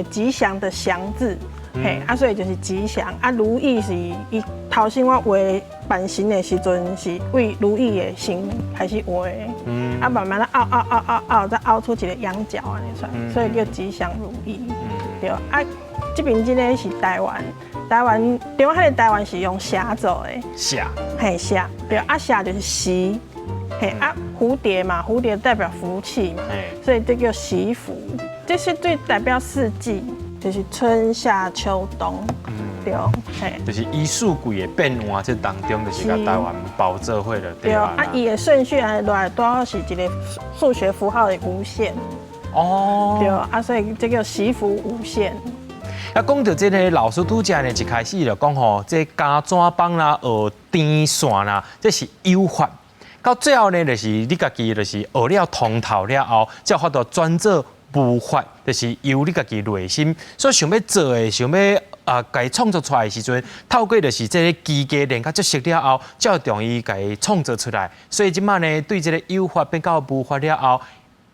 吉祥的祥字，嘿啊，所以就是吉祥啊，如意是伊頭先我畫版型的時陣是為如意的形開始畫的，啊慢慢仔拗拗拗拗拗，再拗出一个羊角按呢出來，所以叫吉祥如意。對啊，這邊這个是台灣，台灣中漢的台灣是用霞做的，霞，嘿霞，對啊霞就是喜，嘿啊蝴蝶嘛，蝴蝶代表福氣嘛，所以這叫喜福，這是最代表四季，就是春夏秋冬，對，嘿，就是伊四季的變換，這當中就是共台灣包做伙的，對啊，伊的順序按呢落來，拄好是一个數學符號的無限。哦，對啊，所以這叫喜福無限。啊，講著這个老師拄才呢，一開始就講吼，這加紙枋啦，學纏線啦，這是有法。到最後呢，就是你家己就是學了通透了後，才有法度轉做無法，就是由你家己內心所想欲做的，想欲啊，共伊創作出來的時陣，透過就是這个機械練甲足熟了後，才會容易共伊創作出來。所以這馬呢，對這个有法變到無法了後，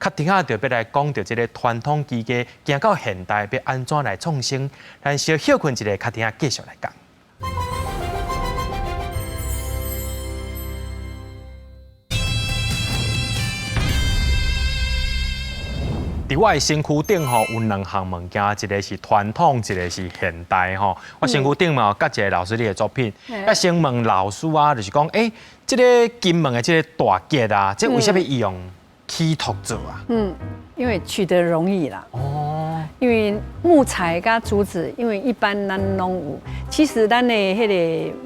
較停仔就欲來講著這个傳統機械行到現代，欲按怎來創新？咱小歇睏一下，較停仔繼續來講。佇佇我的身軀頂吼有兩項物件，一個是傳統，一個是現代吼。我身軀頂嘛有佮一個老師你的作品。啊，先問老師啊，就是講，這个金門的這个大結啊，這為啥物伊用起托做啊？嗯，因為取得容易啦。哦。因為木材佮竹子，因為一般咱攏有。其實咱的彼个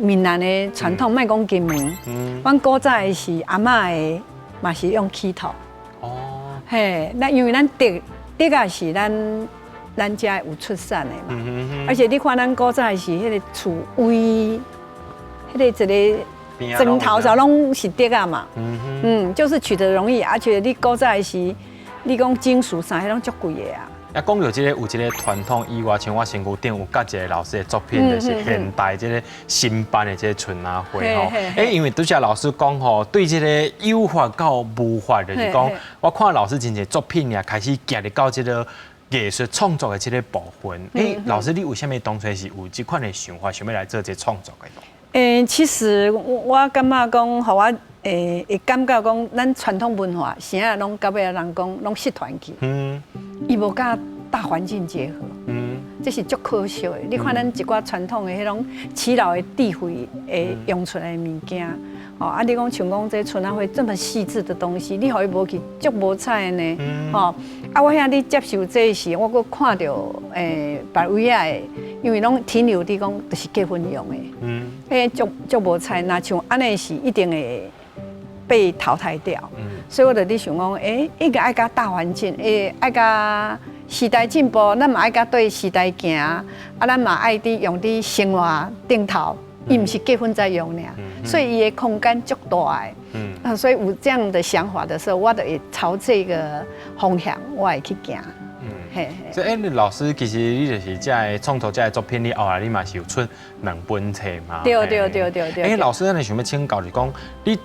閩南的傳統，莫講金門，阮古早的是阿嬤的，嘛是用起托。哦。嘿，那因為咱竹竹仔是咱遮有出產的嘛。而且你看咱古早的是彼个厝圍，彼个一个磚頭啥攏是竹仔嘛。嗯，就是取得容易，而且你古早的時，你講金屬啥，彼攏足貴的啊。啊，講著這个有這个傳統以外，像我身軀頂有佮一個老師的作品，就是現代這个新版的這个春仔花吼。因為拄才老師講吼，對這个有法到無法，就是講我看老師真濟作品也開始行入到這个藝術創作的這个部分。老師，你為啥物當初是有這款的想法，想欲來做這个創作的？其實我感覺講，予我會感覺講，咱傳統文化啥仔攏到尾仔人講攏失傳去。伊無佮大環境結合。這是足可惜的。你看咱一寡傳統的彼種耆老的智慧會用出來的物件，哦，啊，你講像講這春仔花這麼細緻的東西，你予伊無去足無彩的呢。吼，啊，我遐咧接受這時，我閣看著別位仔的，因為攏停留佇講就是結婚用的。彼足無彩，若像按呢是一定會被淘汰掉。所以我就咧想講，應該愛佮大環境，愛佮時代進步，咱嘛愛佮對時代行，啊，咱嘛愛佇用佇生活頂頭，伊毋是結婚才用爾，所以伊的空間足大的。啊，所以有這樣的想法的時候，我就會朝這個方向，我會去行。嘿，所以，老師，其實你就是這个創作這个作品，你後來你嘛是有出兩本冊嘛？對對對對對。老師，咱想欲請教，就是講你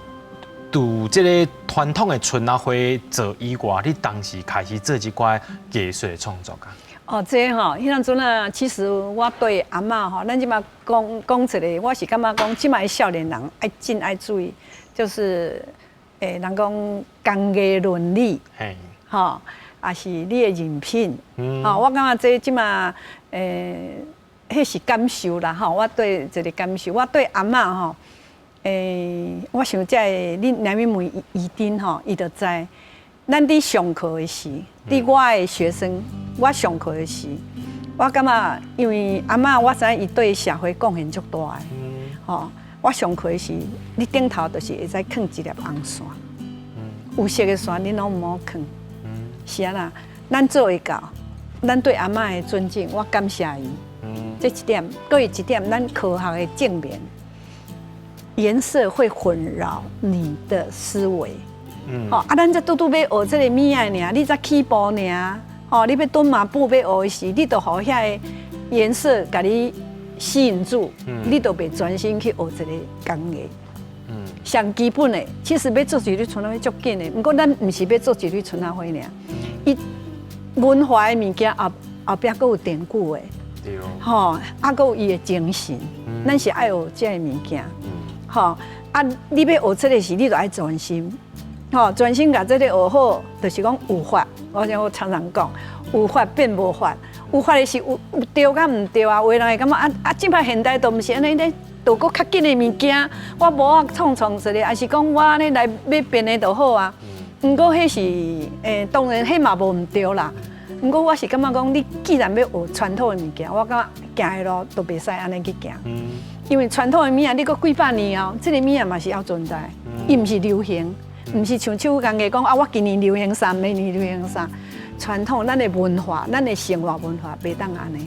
除這个傳統的春仔花做以外，你當時開始做這寡藝術的創作啊？哦，這吼，彼當陣啊，其實我對阿嬤吼，咱這馬講講一個，我是感覺講，這馬的少年人愛真愛注意，就是人講工藝倫理，吼，也是你的人品，吼，我感覺這這馬彼是感受啦，吼，我對一個感受，我對阿嬤吼。我想這個你若欲問怡珍吼，伊就知。咱佇上課的時，佇我的學生，我上課的時，我感覺因為阿嬤，我知影伊對社會貢獻足大的，吼。我上課的時，你頂頭就是會使囥一粒紅線，有色的線你攏毋好囥。是按怎？咱做會到，咱對阿嬤的尊敬，我感謝伊。這一點，閣有一點，咱科學的證明。顏色會混擾你的思維，吼啊！咱這拄拄欲學這个物仔爾，你才起步爾，吼，你欲蹲馬步欲學的時，你就予遐个顏色共你吸引住，你就袂專心去學這个工藝。上基本的，其實欲做一縷春仔花足緊的，毋過咱毋是欲做一縷春仔花爾，伊文化的物件後後壁閣有典故的，吼，啊，閣有伊的精神，咱是愛學這个物件。吼啊！你欲學這个時，你就愛專心，吼，專心共這个學好，就是講有法。我像我常常講，有法變無法，有法的是有有對佮毋對啊。有的人會感覺啊啊，這擺現代都毋是按呢咧，著閣較緊的物件，我無法創創一个，抑是講我按呢來買變的就好啊。毋過彼是當然彼嘛無毋對啦。毋過我是感覺講，你既然欲學傳統的物件，我感覺行的路都袂使按呢去行。因為傳統的物仔，你閣幾百年後，這个物仔嘛是猶存在，伊毋是流行，毋是像手工藝講啊，我今年流行啥，明年流行啥。傳統咱的文化，咱的生活文化袂當按呢。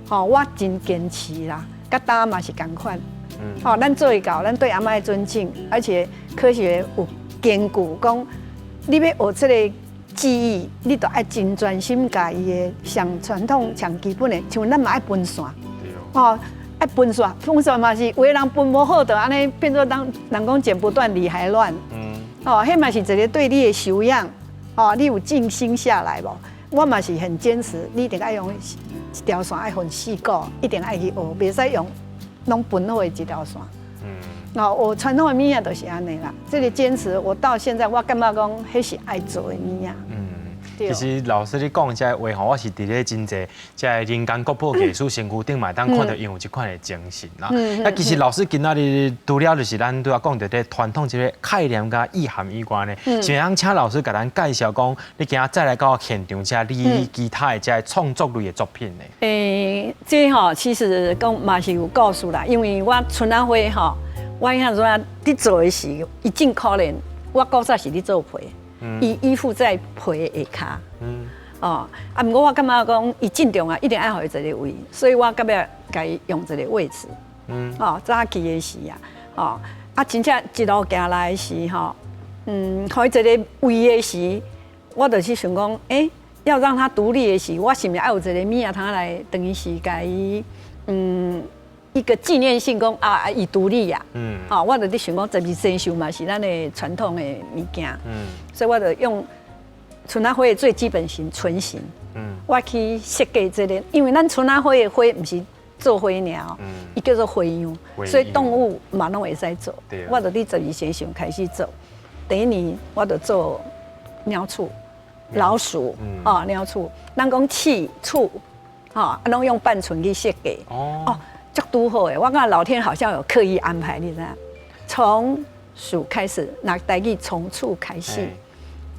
吼，我真堅持啦，佮今嘛是仝款。吼，咱做會到，咱對阿嬤的尊敬，而且科學有根據講，你欲學這个技藝，你著愛真專心，共伊的上傳統、上基本的，像咱嘛愛分線，吼。愛分線，分線嘛是有的人分無好，就按呢變做當人講剪不斷理還亂。哦，彼嘛是一个對你的修養，哦，你有靜心下來無？我嘛是很堅持，你一定愛用一條線愛分四股，一定愛去學，袂使用攏分好的一條線。哦，學傳統的物仔就是按呢啦。這个堅持，我到現在我感覺講，彼是愛做的物仔。其實老師你講這個話吼，我是佇咧真濟這个人間國寶藝術身軀頂嘛，會當看著𪜶有這款的精神啦。啊，其實老師今仔日除了就是咱拄仔講著這傳統這個概念佮意涵以外呢，是會當請老師共咱介紹講，你今仔載來到現場遮，你其他的這個創作類的作品呢？這吼其實講嘛是有故事啦，因為我春仔花吼，我遐陣佇做的時，伊真可憐，我古早是咧做皮。伊依附在皮下跤，哦，啊，毋過我感覺講伊真重要，一定愛予伊一個位，所以我到尾共伊用一個位置，哦，早期的時啊，哦，啊，真正一路行來的時吼，予伊一個位的時，我就是想講，欸，要讓他獨立的時，我是毋是愛有一個物仔通來等於是共伊，一個紀念性講啊，伊獨立呀，哦，我就佇想講十二生肖嘛是咱的傳統的物件，所以我就用春仔花的最基本型唇形，我去設計這個，因為咱春仔花的花毋是做花爾，伊叫做花樣，所以動物嘛攏會使做。我就佇十二生肖開始做，第一年我就做貓鼠、老鼠，哦，貓鼠，咱講鼠、鼠，吼，攏用半唇去設計，哦。足拄好的，我感覺老天好像有刻意安排，你知影？從鼠開始，那台語從鼠開始，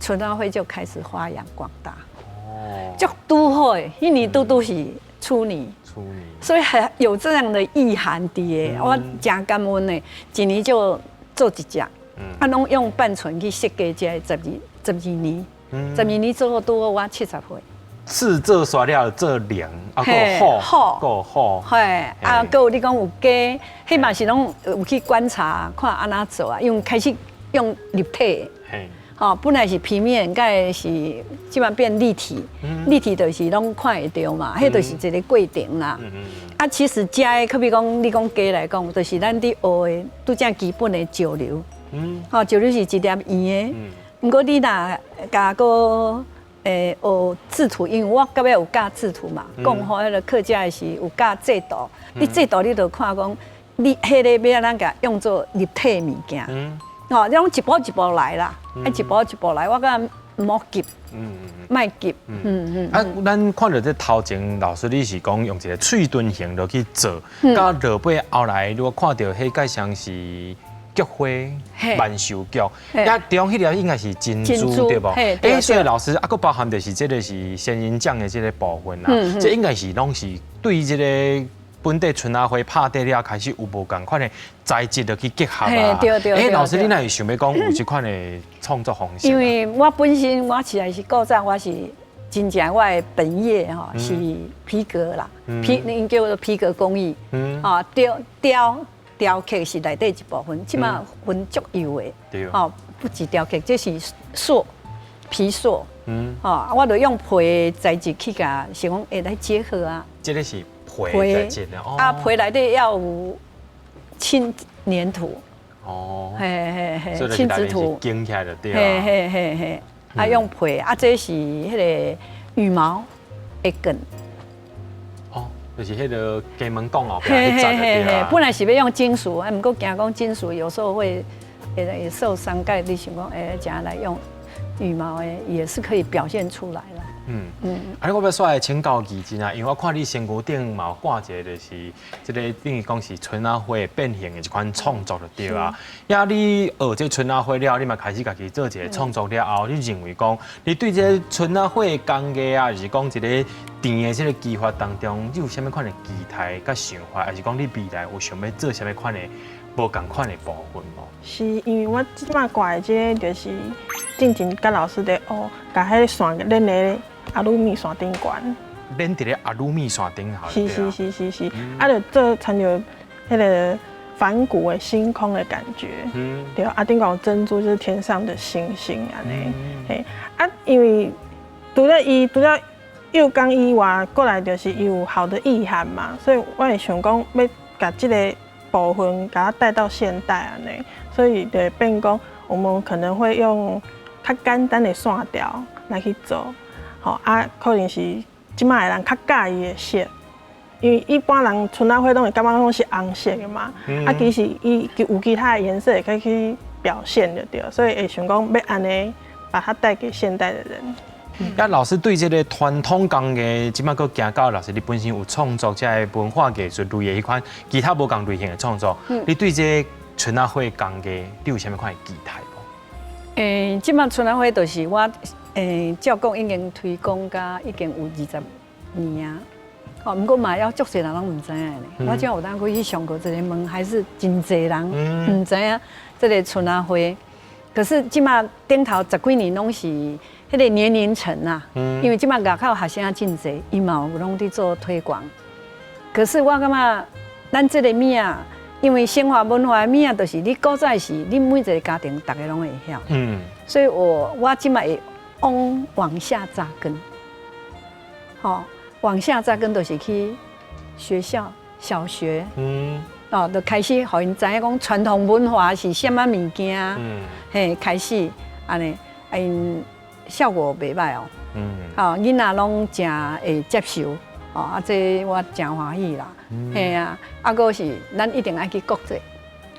春仔花就開始發揚光大。哦，足拄好的，彼年拄拄是鼠年，鼠年，所以還有這樣的意涵佇的。我誠感恩的，一年就做一隻，啊，攏用半唇去設計這個十二年，十二年做好拄好我70歲。是做煞了做龍，啊，閣虎，閣虎，嘿，啊，閣有你講有雞，彼嘛是攏有去觀察看按怎做啊，因為開始用立體，吼，本來是平面，蓋是這擺變立體，立體就是攏看會著嘛，彼就是一個過程啦。啊，其實遮的，可比講你講雞來講，就是咱佇學的拄才基本的石榴，吼，石榴是一粒圓的，毋過你若共閣學製圖，因為我到尾有教製圖嘛，講吼彼个客家的時有教製圖，你製圖你就看講，你彼个欲按怎共用做立體物件，哦，這種一步一步來啦，愛一步一步來，我感覺毋好急，莫急，啊，咱看著這頭前老師你是講用一個喙唇形落去做，佮落尾後來如果看著彼個像是菊花、萬壽菊，啊，中彼粒應該是珍珠對無？欸，所以老師啊，閣包含就是這個是仙人掌的這個部分啦，這應該是攏是對這個本地春仔花拍底了，開始有無仝款的材質落去結合啊。對對。欸，老師，你哪會想欲講有這款的創作方式？因為我本身我其實是古早我是真正我的本業吼是皮革啦，皮𪜶叫做皮革工藝，啊雕雕。雕刻是內底一部分，這馬分足幼的，哦，不止雕刻，這是塑皮塑，哦，我就用皮材質去共，想講會來結合啊。這個是皮材質的，啊，皮內底要有輕黏土，哦，嘿嘿嘿，輕質土，經起來就對。嘿嘿嘿嘿，啊，用皮，啊，這是彼个羽毛的梗。就是彼个雞毛講後壁彼層就對啊。本來是欲用金屬，啊，毋過驚講金屬有時候會受傷，蓋你想講，欸，這樣來用羽毛的也是可以表現出來啦。啊，我欲煞來請教義珍啊，因為我看你身軀頂嘛有掛一個，就是這個等於講是春仔花變形的一款創作就對啊。呀，你學這春仔花了，你嘛開始家己做一個創作了後，你認為講你對這個春仔花的工藝啊，還是講一個甜的這個技法當中，你有啥物款的期待佮想法，還是講你未來有想欲做啥物款的無仝款的部分無？是因為我這擺掛的這個，就是進前佮老師佇學，共彼个線連佇阿魯米線頂懸，連佇咧阿魯米線頂頭。是是是是是，啊，就做親像彼个梵谷的星空的感覺。對，啊，頂懸有珍珠就是天上的星星按呢。嘿，啊，因為除了幼工以外，過來就是伊有好的意涵嘛，所以我會想講欲共這个部分共它帶到現代按呢，所以就會變講我們可能會用較簡單的線條來去做，吼啊，可能是這擺的人較佮意的色，因為一般人春仔花攏會感覺攏是紅色的嘛，啊，其實伊有其他的顏色會可以去表現就對，所以會想講欲按呢把它帶給現代的人。啊，老師對這个傳統工藝，這擺閣行到老師你本身有創作這个文化藝術類的彼款其他無仝類型的創作，你對這个春仔花工藝，你有啥物款的期待無？這擺春仔花就是我照講已經推廣甲已經有20年啊。哦，毋過嘛，猶足濟人攏毋知影呢。我這有當過去上課，一个問還是真濟人毋知影這个春仔花。可是這馬頂頭十幾年攏是彼个年齡層啊，因為這馬外口學生真濟，伊嘛有攏佇做推廣。可是我感覺咱這个物仔，因為中華文化的物仔，就是你古早時，你每一个家庭逐个攏會曉。所以我這馬會往下扎根，吼，往下扎根就是去學校、小學，哦，就開始予𪜶知影講傳統文化是啥物物件，嘿，開始按呢，𪜶效果袂䆀哦，吼，囡仔攏誠會接受，哦，啊，這我誠歡喜啦，嘿啊，啊，閣是咱一定愛去國際，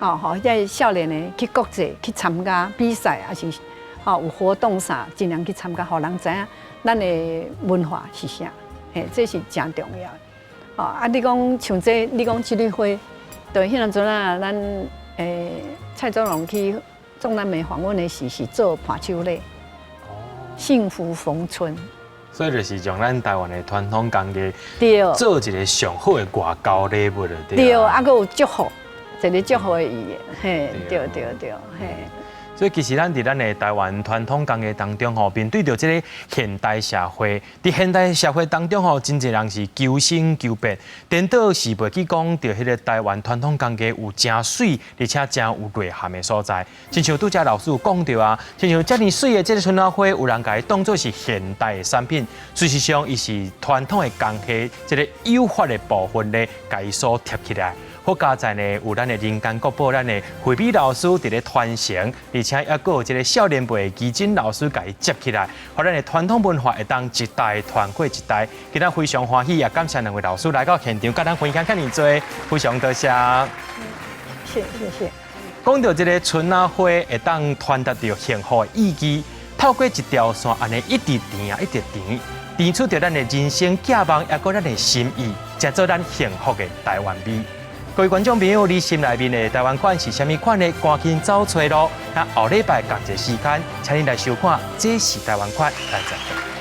哦，予這少年的去國際去參加比賽，抑是吼有活動啥，盡量去參加，予人知影咱的文化是啥，嘿，這是誠重要的。哦，啊，你講像這，你講這蕊花，對，彼當陣啊，咱蔡總統去中南美訪問的時，是做伴手禮，幸福逢春。所以就是將咱台灣的傳統工藝做一个上好的外交禮物就對。對，啊，閣有祝福，一个祝福的意義，嘿，對對對，嘿。所以其實咱佇咱的台灣傳統工藝當中吼，面對著這个現代社會，佇現代社會當中吼，真濟人是求新求變，顛倒是袂記講著彼个台灣傳統工藝有誠媠，而且誠有內涵的所在。親像拄才老師有講著啊，親像遮爾媠的這个春仔花，有人共伊當做是現代的產品，事實上伊是傳統的工藝，這个有法的部分咧，共伊所貼起來。好佳哉呢，有咱的人間國寶，咱的惠美老師佇咧傳承，而且猶閣有這个少年輩的基金老師共伊接起來，予咱的傳統文化會當一代傳過一代。今仔非常歡喜，也感謝兩位老師來到現場，佮咱分享遮爾濟，非常多謝。謝謝謝。講到這个春仔花會當傳達著幸福的意義，透過一條線按呢一直纏啊，一直纏，纏出著咱的人生寄望，猶閣咱的心意，成做咱幸福的台灣味。各位觀眾朋友，你心內面的台灣款是啥物款的？趕緊走揣囉！那後禮拜仝一个時間，請你來收看《這是台灣款》，咱再會。